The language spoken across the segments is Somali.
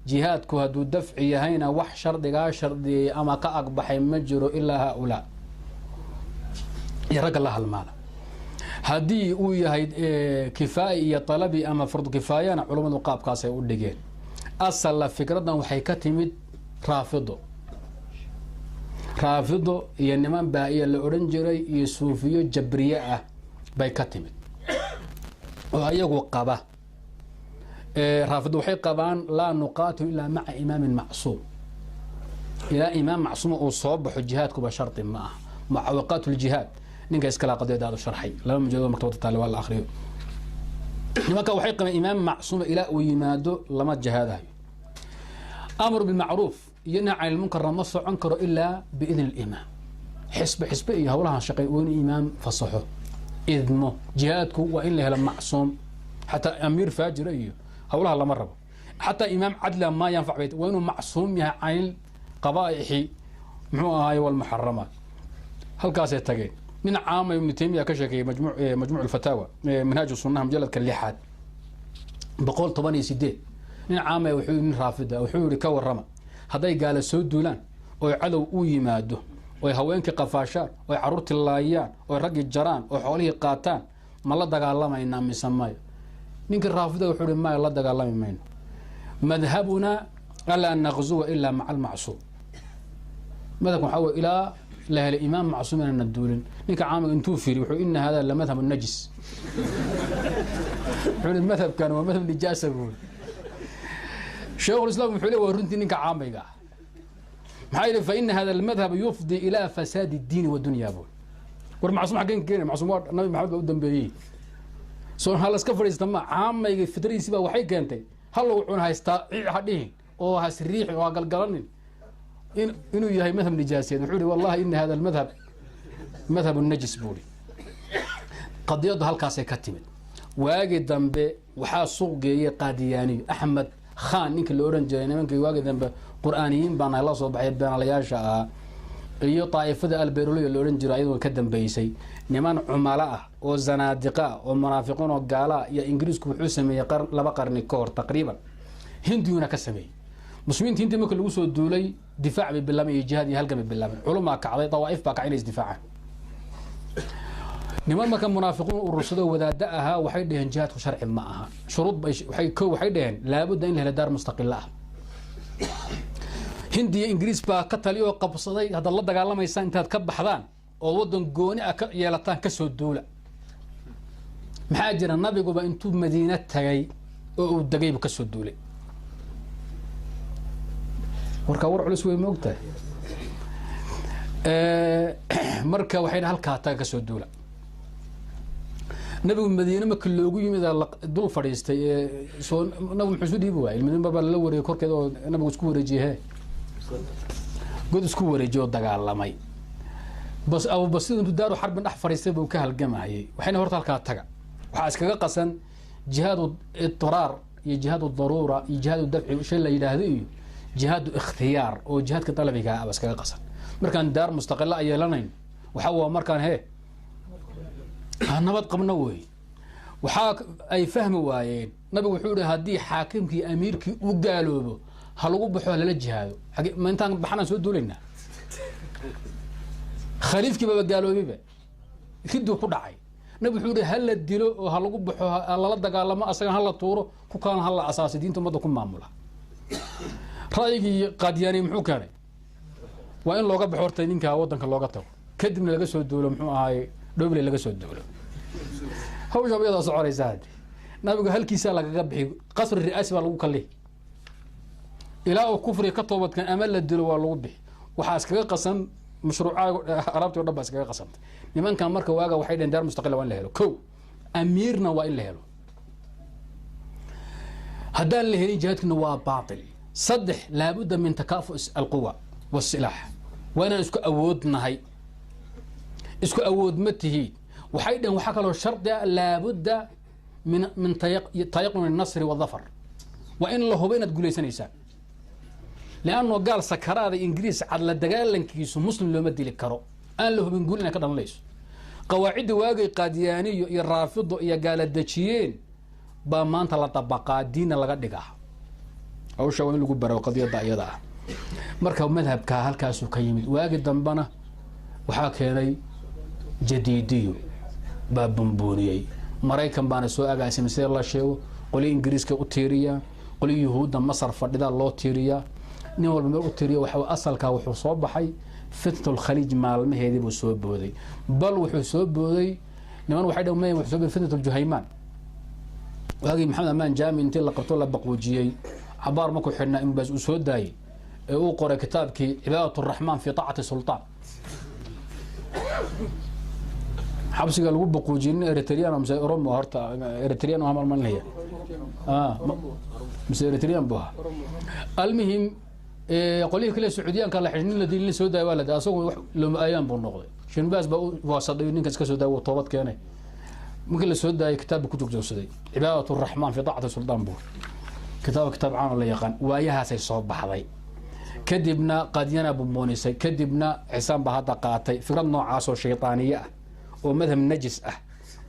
Jihaadku hadduu dafci yahayna wax shardigaa shardiyey ama ka agbaxay ma jiro ilaa haaulaa iyo ragga la halmaala. Haddii uu yahay kifaaya iyo talabi ama fardu kifaayana, culummadu qaabkaasay u dhigeen. Asalla fikraddan waxay ka timid Raafido, Raafido iyo niman baa-iya la odhan jiray iyo suufiyo jabriye ah bay ka timid, oo ayagu qaba. Raafido waxay qabaan laa nuqaatilu ilaa maca imaamin macsuum, ilaa imaam macsuuma uu soo baxo jihaadkuba shardi ma aha. Mucawaqaat ljihaad ninka iskala qadeed aad u sharxay, 2 mujalado maktabada taale, waa la akriyo. Nimanka waxay qabeen imaam macsuuma ilaa uu yimaado lama jihaadayo, amru bilmacruuf iyo nahy can ilmunkarna ma socon karo ilaa biidni alimaam. Xisbe xisbe iyo howlahan shaqey waa inuu imaam fasaxo, idmo. Jihaadku waa in la helo macsuum, xataa amiir faajira iyo howlaha lama rabo, xataa imaam cadla maa yanfac bayt, waa inuu macsuum yahay canil qabaa'ixi muxuu ahaay walmuxaramaat. Halkaasay tageen. Nin caama Ibnu Taymiya ka sheekeeyey Majmuuc Alfataawa, Minhaaj Sunnaha, mujalladka 6aad, 118. Nin caama wuxuu, nin raafida, wuxuu yihi: ka warrama hadday gaala soo duulaan oy cadow u yimaado oy haweenkii qafaashaan oy carruurtii laayaan oy raggii jaraan oo xoolihii qaataan, ma la dagaalamaynaa mise mayo? Ninkii raafida wuxuu ihi: maya, la dagaalami mayno, madhabunaa alaa naqzuwa ilaa maca almacsuum. Madhabka waxaa wey ilaa la helay imaam macsuum inaana duulin. Ninka caamiga intuu fiiri wuxuu: ina hada la madhab najis. Wuxuu ihi: madhabkan waa madhab nijaasa buuri. Sheikhulislaam wuxuu le: waa runtii ninka caamayga ah. Maxaa yidhi? Fa ina hada almadhab yufdi ilaa fasaadi اdiini wadunya buuri. War macsuum xaggeen keenay? Macsuum waa Nabi Maxamed baa u dambeeyey, soo ha laska fadhiista ma. Caamayga fitradiisi baa waxay keentay ha lagu cun haystaa ha dhihin oo has riixin oo ha galgalanin inuu yahay madhab nijaaseed. Wuxuu ihi: wallahi ina hada almadhab madhab najis buuri. Qadiyaddu halkaasay ka timid. Waagi dambe waxaa suuq geeyey Qaadiyaaniyo, Axmed Khan ninkii la odhan jiray, nimankii waagi dambe qur-aaniyiin baana la soo baxay, beenalayaasha ahaa, iyo daa'ifada Alberoliya la odhan jiro ayadoo ka dambeysay. Niman cumalo ah oo zanaadiqa ah oo munaafiqiin oo gaala ah iyo Ingiriisku wuxuu sameeyey 2 qarni ka hor taqriiban, Hindiyuna ka sameeyey. Muslimiinta Hindi marka lagu soo duulay difaac bay bilaabeen iyo jihaad iyo halgan bay bilaabeen. Culumaa kacday, dawaa'if baa kacay inay isdifaacaan. Niman marka munaafiqiin urursado wadaada ahaa waxay dhaheen jihaadku sharci ma aha. Shuruud bay waxay ko waxay dhaheen laabudda in la helo daar mustaqila ah. Hindiya Ingiriis baa ka tali oo qabsaday, haddaad la dagaalamaysaan intaad ka baxdaan oo waddan gooni ah ka yeelataan kasoo duula. Maxaa jira? Nabiguba intuu Madiine tagay oo uu degaybu kasoo duulay. Warkaa war culus wey, ma ogtahay? Marka waxay halkaa taga kasoo duula. Nabigu Madiine marka loogu yimid dul fadhiistay ee soo nabigu muxuu isu dhiibi waayey? Madiine baa lala wareegay korkeeda oo nabigu isku wareejiyey, he god isku wareejiyey oo dagaalamay. Bas Abubasir intuu daaru xarbin dhex fadhiistay buu ka halgamayay. Waxayna horta halkaa taga waxaa iskaga qasan jihaadu idiraar iyo jihaadu daruura iyo jihaadu dafci shay la yidhaahdo iyo jihaadu ikhtiyaar oo jihaadka dalabiga ah ba iskaga qasan. Markaan daar mustaqila a yeelanayn waxa waa markaan he nabad qabno wey. Waxaa ay fahmi waayeen nabigu wuxuu ihi haddii xaakimkii amiirkii u gaaloobo ha lagu baxo, lala jihaado. Ma intaan baxnaan soo duulaynaa? Khaliifkii baba gaaloobayba, riduu ku dhacay. Nabig wuxuu ihi ha la dilo oo ha lagu baxo, ha lala dagaalamo, asagan ha la tuuro, ku kalena ha la asaasay diinta ummadda ku maamula. Ra'yigii Qaadiyaani muxuu keenay? Waa in looga baxo horta ninka waddanka looga tago, kadibna laga soo duulo, muxuu ahaay, Dhoble laga soo duulo. Hawsha iyadaa soconaysa haddi nabigu halkiisaa lagaga bixi, qasri ri'aasi baa lagu kallihi ilaa uu kufriga ka toobadkan ama la dilo waa lagu bixi. Waxaa iskaga qasan mashruuca alaabtii o dhan baa iskaga qasantay. Nimankan marka waaga waxay dhaheen daar mustaqila waa in la helo, ko amiirna waa in la helo, haddaan la helin jihaadkina waa baatil. 3, laabudda min takaafu alquwa wasilaax, waa inaan isku awoodnahay. Isku awood ma tihiin waxay dhaheen. Waxaa kaloo shardi ah laabudda min tayaqun الnasri wاdafar, waa in la hubo inaad guulaysanaysaan, lianno gaal sakaraada Ingiriis cad la dagaalankiisu muslim looma dili karo aan la hubin guul inay ka dhalanayso. Qawaacidda waagay Qaadiyaaniyo iyo Raafido iyo gaala dejiyeen baa maanta la dabaqaa, diinna laga dhigaa. Hawsha waa in lagu baro qadiyadda iyada ah. Marka madhabkaa halkaasuu ka yimid. Waagi dambena waxaa keenay jadiidiyo baa bumbuuniyey, Maraykan baana soo agaasimay sida la sheego. Qolyo Ingiriiska u tiiriyaa, qolyo Yuhuudda Masar fadhidaa loo tiiriyaa, nin walba meel u tiiriya. Waxa asalkaa wuxuu soo baxay fitnat lkhaliij maalmaheedii buu soo booday. Bal wuxuu soo booday, niman waxay dhaheen wuxuu soo booday fitnat ljuhaymaan, waagii Maxamed Amaan Jaami intii la qabto la baquujiyey, cabaar markuu xidhnaa Imbaas uu soo daayey ee uu qoray kitaabkii Cibaadat Araxmaan fi taacati Sultaan. Xabsiga lagu baquujiyey nin Eritrean mise Oromo, horta Eritrean hamalmanlaya mise Eritrean buu ahaa. Almuhim, qolyihii kale Sacuudiyaanka la xidhay, nin la dilin soo daaya waa la daay, asagu looma ayaan buu noqday. Shinbaas baa u waasadhay ninka iska soo daaya, wuu toobad keenay. Markii la soo daayay kitaab buu ku joogjoogsaday, Cibaadat Araxmaan fi taacati Sultaan buu kitaab, kitaab caan la yaqaan. Waayahaasay soo baxday, kadibna qadyana bumbuunisay, kadibna Xisaan baa hadda qaatay. Fikrad noocaasoo shaytaaniye ah oo madhab najis ah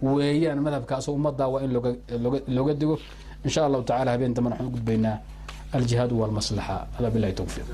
weeyaan madhabkaasoo ummaddaa waa in looga digo, in sha Allahu tacala. Habeen dambena waxaan u gudbaynaa aljihaad walmaslaxa. Hada billahi towfiiq.